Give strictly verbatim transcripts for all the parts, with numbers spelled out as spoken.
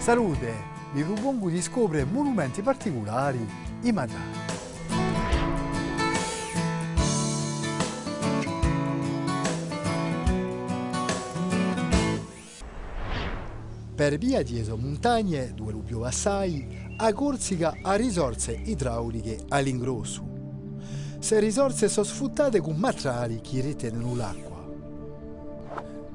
Salute, vi prupongu di scopre munumenti particulari in Matrali. Per via di e so muntagne, duve lu piove assai, a Corsica hà risorse idrauliche à l'ingrossu. Ste risorse sò sfruttate cù matrali chì ritenenu l'acqua.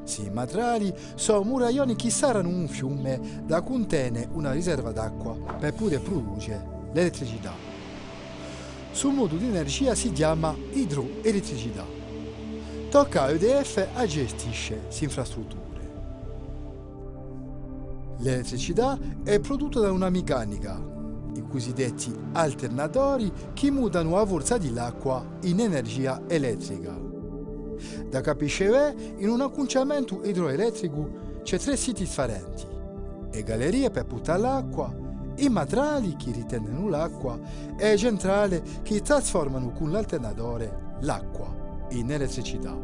Sti matrali sò muraglioni chì sarranu un fiume da cuntene una riserva d'acqua per pudè pruduce l'elettricità. Stu modu d'energia si chjama idroelettricità. Tocca à E D F à gestisce st'infrastrutture. L'elettricità hè prudotta da una miccanica, i cusidetti alternatori, chì mutanu a forza di l'acqua in energia elettrica. Da capisce bè, in un accunciamentu idroelettricu ci hè trè siti sfarenti. E gallerie per purtà l'acqua, i matrali chì ritenenu l'acqua è e centrale chì trasformanu cù l'alternatore l'acqua in elettricità.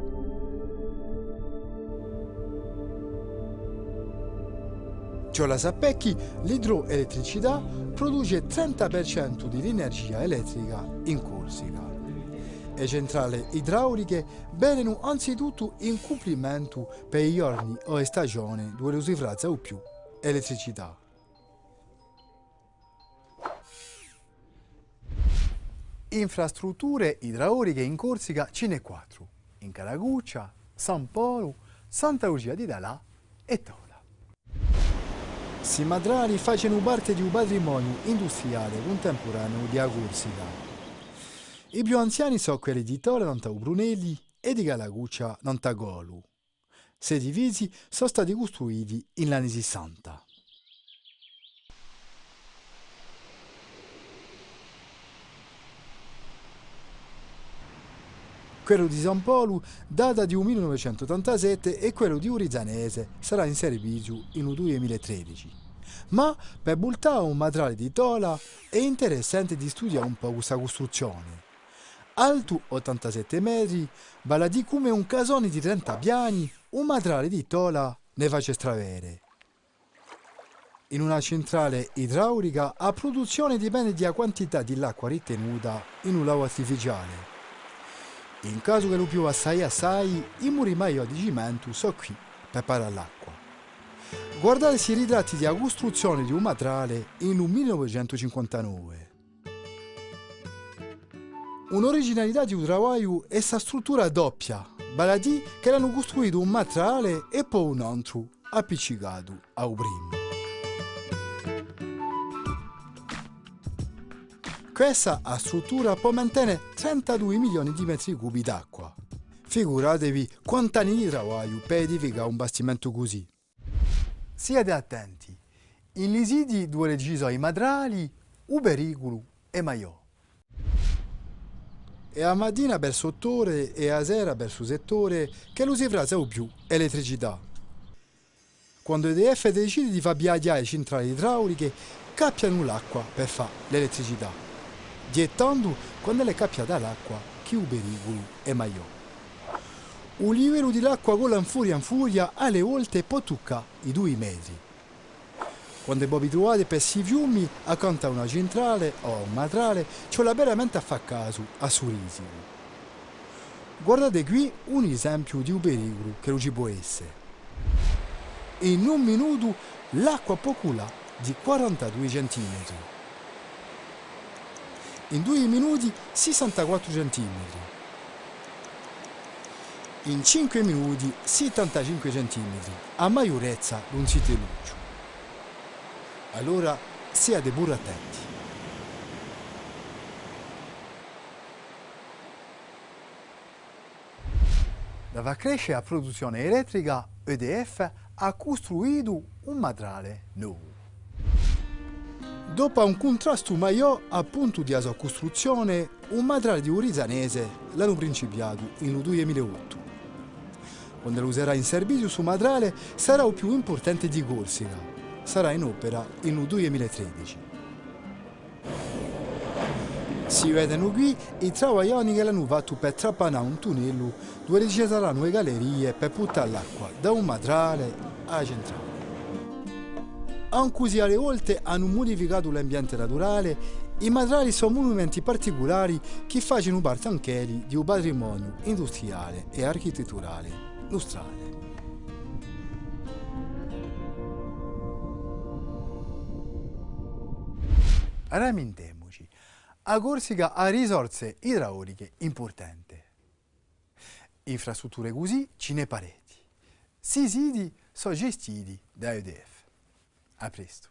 Ci vole à sapè chì l'idroelettricità pruduce trenta per centu di l'energia elettrica in Corsica. E centrale idrauliche venenu anzituttu in cumprimentu per i ghjorni o e stagione duve ùn si frazza u più elettricità. Infrastrutture idrauliche in Corsica ci n'hè quattru, in Caracuccia, San Polu, Santa Lucia di Talà è Tola. Sti matrali facenu parte di u patrimoniu industriale cuntempuraneu di a Corsica. I più anziani sò quelli di Tola nant'à u Brunelli è di Caracuccia nant'à Golu. St'edifizii sò stati custruiti in l'anni sissanta. Quellu di San Polu data di u mille novecentu ottantasette è quellu di u Rizzanese sarà in serviziu in u dui mila è tredeci. Ma per vultà à u matrale di Tola hè interessante di studià un pocu sta custruzzione. Altu ottantasette metri, vale à dì cum'è un casone di trenta piani, u matrale di Tola ne face stravede. In una centrale idraulica, a pruduzzione dipende di a quantità di l'acqua ritenuta in un lagu artificiale. In casu ch'ellu piova assai assai, i muri maiò di cimentu sò quì per parà l'acqua. Guardate sti ritratti di a custruzzione di u matrale in u mille novecentu cinquantanove. Un'originalità di u travagliu hè sta struttura doppia, vale à dì ch'elli anu custruitu un matrale è po un antru appiccicatu à u primu. Quessa a struttura pò mantene trentadui milioni di metri cubi d'acqua. Figuratevi quant'anni di travagliu per edificà un bastimentu cusì. Siate attenti. In li siti duve ci sò i matrali, u periculu hè maiò. Hè a matina versu ott'ore è a sera versu sett'ore ch'ellu si frazza u più elettricità. Quandu E D F decide di fà viaghjà e centrale idrauliche, cappianu l'acqua per fà l'elettricità. Hè tandu quand'ella hè cappiata l'acqua chì u periculu hè maiò. U livellu di l'acqua cola in furia in furia, à e volte pò tuccà i dui metri. Quand'è vo vi truvate per sti fiumi, accantu à una centrale o à un matrale, ci vole veramente à fà casu à stu risicu. Guardate quì un esempiu di u periculu ch'ellu ci pò esse. In un minutu l'acqua pò culà di quarantadui centimetri. In dui minuti sissantaquattru centimetri. In cinque minuti settantacinque centimetri, a maiurezza d'un zitellucciu. Allora siate puru attenti. Da fà cresce a pruduzzione elettrica, E D F hà custruitu un matrale novu. Dopu à un cuntrastu maiò à puntu di a so custruzzione, u matrale di u Rizzanese l'anu principiatu in u dui mila è ottu. Quand'ellu sarà in serviziu stu matrale, sarà u più impurtante di Corsica. Sarà in opera in u dui mila è tredeci. Si vedenu quì i travaglioni ch'elli anu fattu per trapanà un tunnellu duve ci saranu e gallerie per purtà l'acqua da un matrale à a centrale. Ancu s'è à e volte anu mudificatu l'ambiente naturale, i matrali sò munumenti particulari chì facenu parte anch'elli di u patrimoniu industriale è architetturale nustrale. Rammintemuci, a Corsica hà risorse idrauliche impurtante. Infrastrutture cusì ci n'hè parechji. Sti siti sò gestiti da E D F. À prestu.